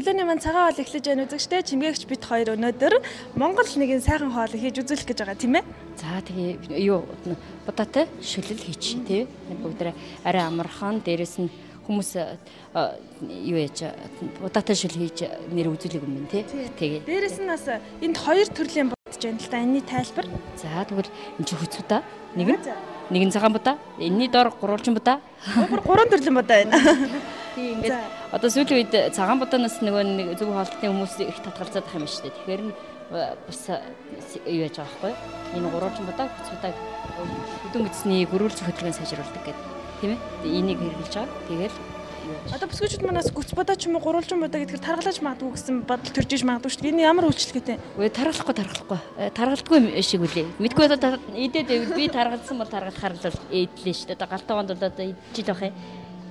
Өглөөний маань цагаан хоол эхлэж байна үзэгчтэй. Чимгээгч бит хоёр өнөөдөр Монгол нэгэн сайхан хоол хийж үзүүлэх гэж байгаа, тийм ээ? За, тэгээ юу будаатай шүлэл хийчих тий. Бүгдээ арай амархан, дээрэс нь хүмүүс юу яаж будаатай шүл хийж нэр үзүүлэх юм бэ тий. Тэгээ. Дээрэс нь бас энд хоёр төрлийн будаж байна л да. Энэний тайлбар. За, тэгвэл энэ чи хүч будаа. Нэг нь цагаан будаа, энэний дор гурвалжин будаа. Бүр гурван төрлийн будаа байна. Тийм, ингээд одоо сүүлийн үед цагаан будаанаас нөгөө нэг зөв хоолтны хүмүүс их татгалзаад байх юм шүү дээ. Тэгэхээр нь бас юу яаж байгаа байхгүй. Энэ гурвалжин будаа, хүч будааг хөдөн гэдэсний гөрүүлж хөдөлгөөн сайжруулдаг гэдэг. Тийм ээ. Энийг хэрэглэж байгаа. Тэгэл одоо бүсгүйчүүд манаас гүц будаа ч юм уу гурвалжин будаа гэдгээр таргалаж магадгүй гэсэн бодол төрж иж магадгүй шүү дээ. Энэ ямар үйлчлэгээтэй? Үгүй, таргалахгүй. Таргалдаггүй шиг үлээ. Мэдгүй одоо идээд би таргалсан бол таргалахаар л идлээ шүү дээ. Одоо галтайгоонд бол одоо идчихэл байх юм.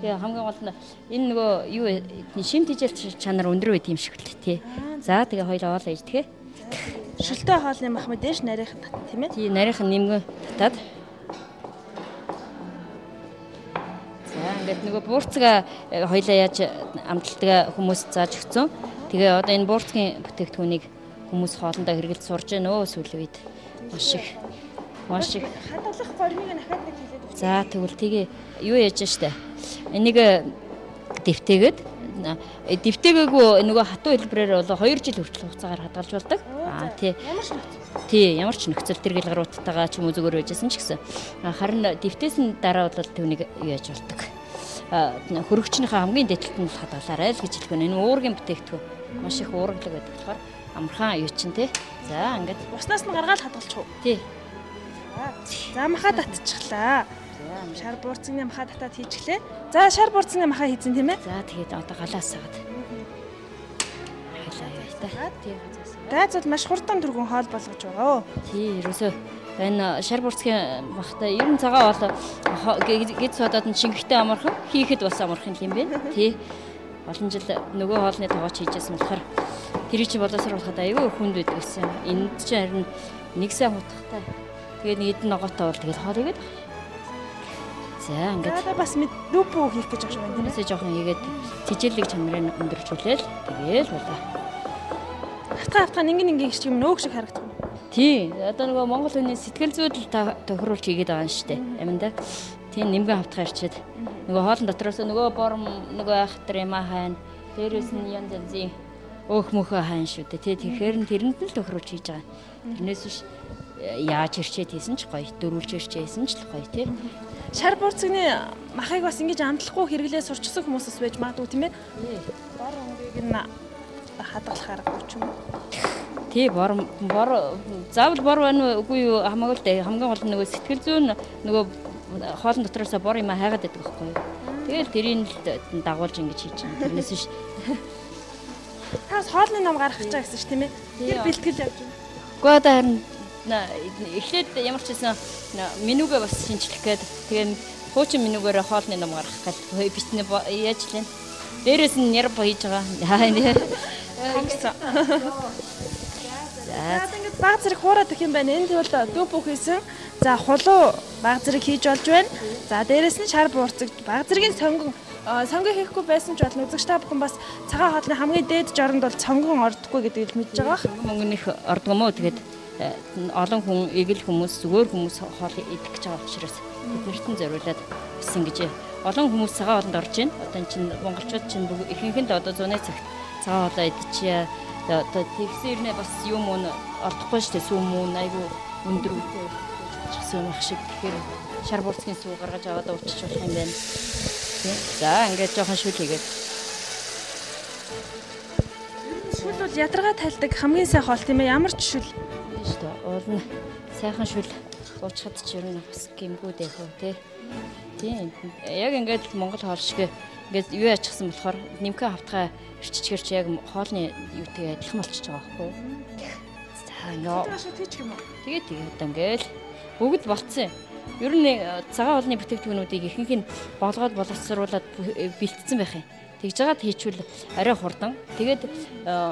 Тэгээ хамгийн гол нь энэ нөгөө юу шим тэжээл чанар өндөр байт юм шиг л тий. За, тэгээ хоёлоо хоол ээж тхээ. Шүлтэй хоолны мах мэдээж нарийнхан татна, тийм ээ? Тий, нарийнхан нэмгэн татаад. За, ингээд нөгөө буурцгаа хоёлаа яаж амталтгаа хүмүүс зааж өгсөн. Тэгээ одоо энэ буурцгийн бүтээгдэхүүнийг хүмүүс хоолндоо хэрэглэж сурж байна өө сүүлийн үед. Маш их. Маш их. Хадгалах гормыг дахиад нэг хэлээд өгч. За, тэгвэл тэгээ юу яаж штэ. Энийг дэвтээгээд дэвтээгээгүй нөгөө хатуу хэлбэрээр бол 2 жил хүртэл хугацаагаар хадгалж болдог. Аа, тий. Ямар ч нөхцөл. Тий, ямар ч нөхцөл тэр гэл гаруудтайгаа ч юм уу зүгээр байжсэн ч гэсэн. Харин дэвтээсэн дараа бол түүнийг юу яаж болдог. Хөрөгчнийхээ хамгийн дээд талд нь хадгалаарай л гэж хэлэх нь. Энэ уургийн бүтээгдэхүүн маш их уураглаг байдаг болохоор амархан юу чинь тий. За, ингээд уснаас нь гаргаал хадгалчих уу? Тий. За, махаа татчихлаа. Шар буурцны махаа татаад хийчихлээ. За, шар буурцны махаа хийцэн, тийм ээ? За, тэгээд одоо галаа асаагаад. Халаа яа та. Тий, газаас. Дайцуд маш хурдан түргэн хоол болгож байгаа. Тий, ерөөсөө энэ шар буурцгийн махтай ер нь цагаан хоол гэд содоод нь шингэхтэй амархан, хийхэд бас амархан юм байна. Тий. Олон жил нөгөө хоолны тогооч хийжсэн болохоор тэр чи болоосор болоход айгүй хүнд байдаг гэсэн. Энд чи харин нэг сайн хутгатай. Тэгээд нэг хэдэн ногоотой бол тэгэл хоол игээд. За, ингээд одоо бас дүүпүү хийх гэж байгаа юм байна, тийм ээ? Жоохон хийгээд тэжээлэг чанарыг өндөржүүлээл тэгэл болоо. Хатгаа ингэн ингэн шиг юм нөөх шиг харагдах юм. Тий, одоо нөгөө монгол хүний сэтгэл зүйд тохируулж хийгээд байгаа юм шүү дээ. Аминда. Тийм, нэмгэн хавтгаа ирчээд нөгөө хоолн дотроос нөгөө бором нөгөө айхтар юм хайна. Дээрээс нь янз янзын өөх мөхөө хайн шүү дээ. Тий, тэгэхээр нь тэрэнд нь л тохируулж хийж байгаа. Тэрнээс биш яаж ирчээд хийсэн ч гоё, дөрүүлж ирчээ хийсэн ч л гоё, тий. Шар буурцгийн махыг бас ингэж амтлахгүй хэрэглээ сурчсан хүмүүс бас байж магадгүй, тийм ээ? Бор өнгийг нь хадгалах аргагүй ч юм уу? Тий, бор заавал бор байна уу үгүй юу хамаагүй л дээ. Хамгийн гол нь нөгөө сэтгэл зүйн нөгөө хоолн дотроос бор юм хайгаад байдаг байхгүй юу? Тэгэл тэрийг л дагуулж ингэж хийж байгаа. Тэрнээс биш. Таас хоолны ном гаргах гэж байгаа гэсэн чи, тийм ээ? Тэр бэлтгэл явж байна. Үгүй, одоо харин эхлээд ямар ч байсан менюгээ бас шинжлэх гээд тэгээ хуучин менюгээр хоолны ном гаргах гал бичнэ яаж лээ. Дээрээс нь нэрв хийж байгаа. Хомсон. За, ингээд баг зэрэг хуураад их юм байна. Энд бол дүүп бүх хийсэн. За, хулуу баг зэрэг хийж болж байна. За, дээрээс нь шар буурцаг баг зэргийн сонгон сонгон хийхгүй байсан ч болно. Үзэгч та бүхэн бас цагаан хоолны хамгийн дээд жоронд бол сонгон ордохгүй гэдгийг л мэдж байгаа. Мөнгөнийх ордог юм уу? Тэгээд олон хүн, эгэл хүмүүс, зүгээр хүмүүс хоол идэх гэж байгаа учраас биднэрт нь зориулаад бас ингэж олон хүмүүс цагаан хоолнд орж байна. Одоо энэ чинь монголчууд чинь ихэнх нь одоо зуны цагт цагаан хоолоо идчихье. Одоо тэгсэн ирнэ бас юм уу олдохгүй шүү дээ. Сүү мөн айгүй өндөр үтэй юм ах шиг. Тэгэхээр шар буурцгийн сүү гаргаж аваад ууччих болох юм байна. За, ингээд жоохон шүл хийгээд. Шүл бол ядаргаа тайлдаг хамгийн сайн хоол, тийм ээ? Ямар ч шүл. Тийм шүү дээ. Уул нь сайхан шүл уучхад ч ер нь бас гэмгүй дээ хөө, тий. Тийм. Яг ингээд монгол хоол шиг ингээд юу яачихсан болохоор нэмхэн хавтгай ирччихэр чи яг хоолны юутэй адилхан болчихж байгаа байхгүй юу? За, ингээд тийчих юм уу? Тэгээ одоо ингээд бүгд болцсон юм. Ер нь цагаан хоолны бүтээгдэхүүнүүдийг ихэнх нь болгоод боловсруулад бэлтцсэн байх юм. Тэгж жагаад хийчвэл арай хурдан. Тэгээд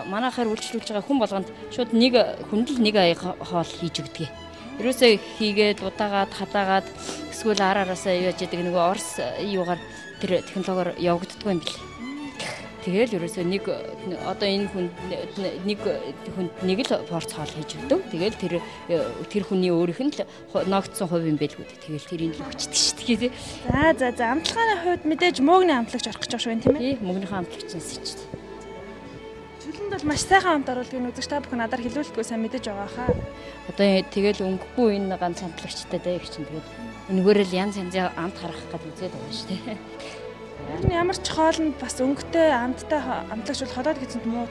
манайхаар үйлчлүүлж байгаа хүн болгонд шууд нэг хүнд л нэг аяг хоол хийж өгдөг. Ерөөсөө хийгээд удаагаад хадаагаад эсвэл ар араасаа юу яаж яадаг нөгөө Орос юугаар тэр технологиор явагддаггүй юм бэл. Тэгэл ерөөсөө нэг одоо энэ хүн нэг хүнд нэг л порц хоол хийж өгдөг. Тэгэл тэр хүний өөрийнх нь л ногдсон хувь юм байлгүй. Тэгэл тэрийг л өгчдөг шүү дээ. За за за амтлагын хувьд мэдээж мөөгний амтлагч орох гэж байгаа шүү тийм ээ. Тий, мөөгнийхөө амтлагч нь шүү дээ. Шүлэнд бол маш сайхан амт оруулдаг нь үзэгч та бүхэн надаар хэлүүлэлтгүй сайн мэдэж байгаа хаа. Одоо тэгэл өнгөгүй энэ ганц амтлагчтай дээ их чинь тэгэл энэгээр л янз янзын амт гаргах гэж үзээд байгаа шүү дээ. Ер нь ямар ч хоолнд бас өнгөтэй амттай амтлагч бол холоод гэсэнд муу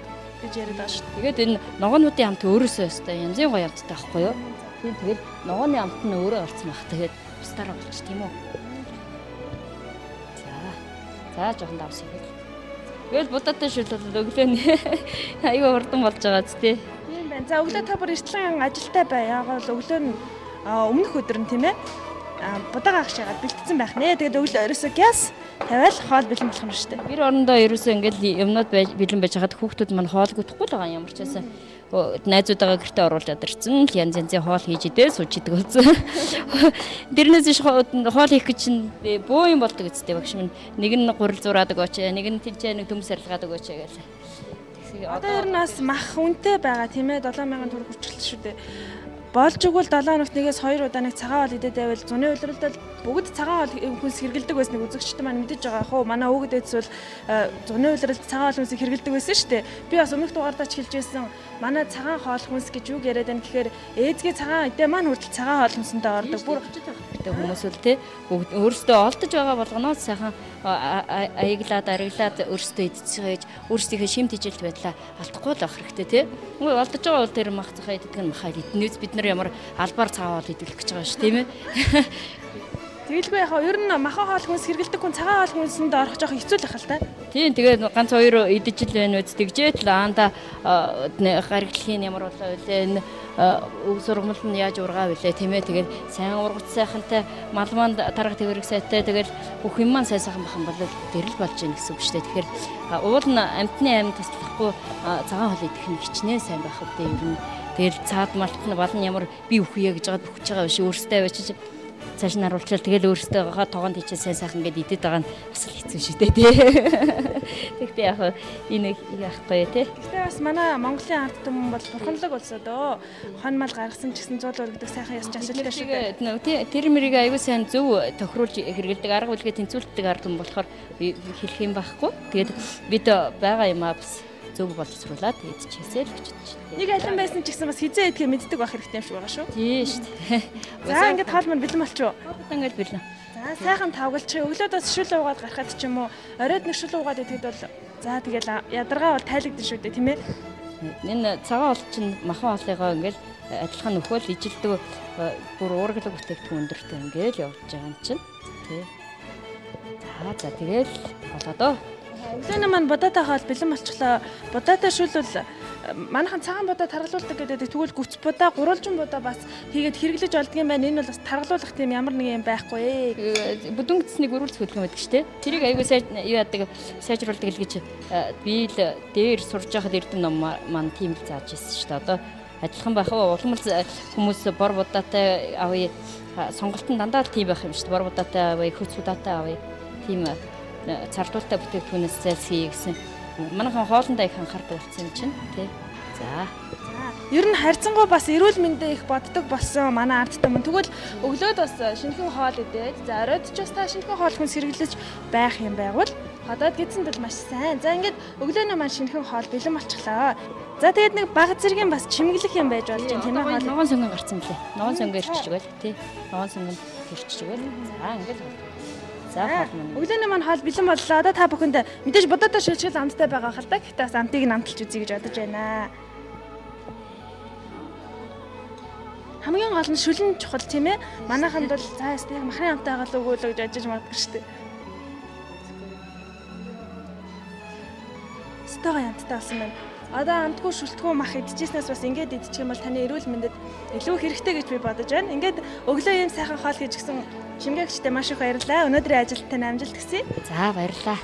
гэж яриад байгаа шүү дээ. Тэгээд энэ ногоонуудын амт өөрөөсөө өстой янзын гоё амттай байхгүй юу? Тийм тэгэл ногооны амт нь өөрөө орсон баг. Тэгээд бусдаараа болчих тийм үү? За. За жоохон давс хийгээл. Тэгэл будаатай шүл бол өглөө нь аюу хурдан болж байгаа ч тий. Тийм байна. За өглөө та бүр эртлэн ажилтай бай. Яагаад бол өглөө нь өмнөх өдөр нь тийм ээ. Будаага агшаагаад бэлтцсэн байх нэ. Тэгээд өглөө ерөөсөө гяс тавиал хоол бэлэн болох юм шүү дээ. Гэр орондоо ерөөсөө ингээл юмнууд бэлэн байж хаад хүүхдүүд маань хоол гүтэхгүй л байгаа юм ямар ч байсан. Найзуудаага гэртээ оруулаад ирсэн л янз янзын хоол хийж идээ сууж идэг болсон. Тэрнээс иш хоол хийх гэж чинь бөө юм болдог үсттэй багш минь. Нэг нь гурил зураад өгөөч, нэг нь тэнцээ нэг төмс арилгаад өгөөч гээл. Одоо ер нь бас мах үнэтэй байгаа тийм ээ 7000 төгрөг хүрчлээ шүү дээ. Болж игэл 7 хоногт нэгээс 2 удаа нэг цагаан хоол идээд байвал зуны улиралд бүгд цагаан хоол хүнс хэргэлдэг байсныг үзэгчд маань мэдэж байгаа хөө. Манай өвгөд эцэл зуны улиралд цагаан хоол хүнсийг хэргэлдэг байсан шүү дээ. Би бас өмнөх дугаардаа ч хэлж байсан. Манай цагаан хоол хүнс гэж юу яриад байна гэхээр ээзгээ цагаан идэ маань хүртэл цагаан хоол хүнсэндээ ордог. Бүр хэрэгтэй хүмүүс л те бүгд өөрсдөө олдож байгаа болгоноос сайхан аяглаад ариглаад өөрсдөө идчихээж өөрсдийнхээ шим тэжээлт байдлаа алдахгүй л байх хэрэгтэй те. Үгүй олдож байгаа бол тэр мах цахаа иддэг нь махаа иднээс бид нар ямар албаар цагаан хоол идүүлэх гэж байгаа ш тийм ээ. Тэгэлгүй яхаа ер нь махан хоол хүнс хэргэлдэг хүн цагаан хоол хүнсэнд орох жоох хэцүү л байх л та. Тийм тэгээд ганц хоёр идэж л байна үз тэгжээд л аанда гариглахын ямар болоо вэ энэ өв сургамал нь яаж ургаа вүлээ тийм ээ. Тэгээд сайн ургац сайхантай мал маань тарга тэрэг сайтай тэгэл бүх юм маань сайн сайхан бахан бол дэрэл болж гин гэсэн үг шүү дээ. Тэгэхээр уул нь амтны амь туслахгүй цагаан хоол идэх нь хичнээн сайн байх үедээ ер нь тэгэл цаад малт нь балан ямар би үхье гэж жаад бүхэж байгаа биш өөртөө очиж цааш нь харуулчаал тэгэл өөртөө тогоонд хийчихээ сайн сайхан гээд идэд байгаа нь бас л хэцүү шүү дээ тий. Тэгтээ яг энэ яахгүй тий. Тэгтээ бас манай Монголын ард түмэн бол бурханлаг улс өдөө. Хон мал гаргасан ч гэсэн зуул өргөдөг сайхан ёс заншилтай шүү дээ. Тэр мэрийг аягүй сайн зөв тохируулж хэрэгэлдэг арга билгээ тэнцвүүлдэг ард түмэн болохоор хэлэх юм байхгүй. Тэгээд бид байгаа юм аа бас зөв боловсруулад идчихээсэй л гэж бодож байна. Нэг алин байсан ч гэсэн бас хизээ идэхээ мэддэг байх хэрэгтэй юм шиг байгаа шүү. Тийм шүү дээ. За ингээд хоол маань бэлэн болчихоо. Одоо ингээд бэлэн. За сайхан тавгалчих. Өглөөд бас шүл уугаад гарахад ч юм уу, оройд нэг шүл уугаад идэхэд бол за тэгэл ядаргаа бол тайлагдсан шүү дээ тийм ээ. Энэ цагаан хоол чинь махан хоолыгоо ингээд адилхан нөхөөл ижилдэг бүр уургалаг бүтээгдэхүүн өндөртэй ингээд явж байгаа юм чинь. Тий. За за тэгэл болоо доо. Өглөөний маань будаатай хоол бэлэн болчихлоо. Будаатай шүл бол манайхан цагаан будаа таргалуулдаг гэдэг. Тэгвэл гүц будаа, гурвалжин будаа бас хийгээд хэрэглэж олдго юм байна. Энэ бол бас таргалуулах тийм ямар нэг юм байхгүй. Бүдүүн гэснийг өрүүлэх хөдөлгөөн байдаг шүү дээ. Тэрийг аягүй сайн юу яадаг, сайжруулдаг л гэж би л дээр сурж байхад эрдэм ном маань тийм л зааж ирсэн шүү дээ. Одоо адилхан байх уу? Улам л хүмүүс бор будаатай авъя. Сонголт нь дандаа л тийм байх юм шүү дээ. Бор будаатай авъя, хөц будаатай авъя. Тийм цардуултай бүтээгдэхүүнээс зайлсхийе гэсэн. Манайхан хоолндоо их анхаардаг болсон юм чинь тий. За. Ер нь харьцангуй бас эрүүл мэндэ их боддог болсон манай ард түмэн. Тэгвэл өглөөд бас шинэхэн хоол идээд, за оройд ч бас та шинэхэн хоол хүнс хэрэглэж байх юм байгвал ходоод гэдсэнд бол маш сайн. За ингээд өглөөний маань шинэхэн хоол бэлэн болчихлоо. За тэгээд нэг баг зэргийн бас чимэглэх юм байж болж байна тийм ээ. Хоол ногоон сонгон гарцсан мөлий. Ногоон сонгон ирчиж өгөөл тий. Ногоон сонгон ирчиж өгөөл. За ингээд за хоол маань. Өглөөний маань хоол бэлэн боллоо. Одоо та бүхэнд мэдээж будаатай шилжгэл амттай байгаа хэл та. Гэхдээ бас амтыг нь амталж үзье гэж бодож байна. Хамгийн гол нь шүлэн чухал тийм ээ. Манайханд бол за яст яг махны амттай байгаа л үгүй л гэж ажиж магадгүй шүү дээ. Стогоо амттай болсон байна. Одоо амтгүй шүлтгүү мах идчихснээс бас ингээд идчих юм бол таны эрүүл мэндэд илүү хэрэгтэй гэж би бодож байна. Ингээд өглөө ийм сайхан хоол хийж гисэн шимгээгчтэй маш их баярлалаа. Өнөөдрийн ажилд тань амжилт хүсье. За баярлалаа.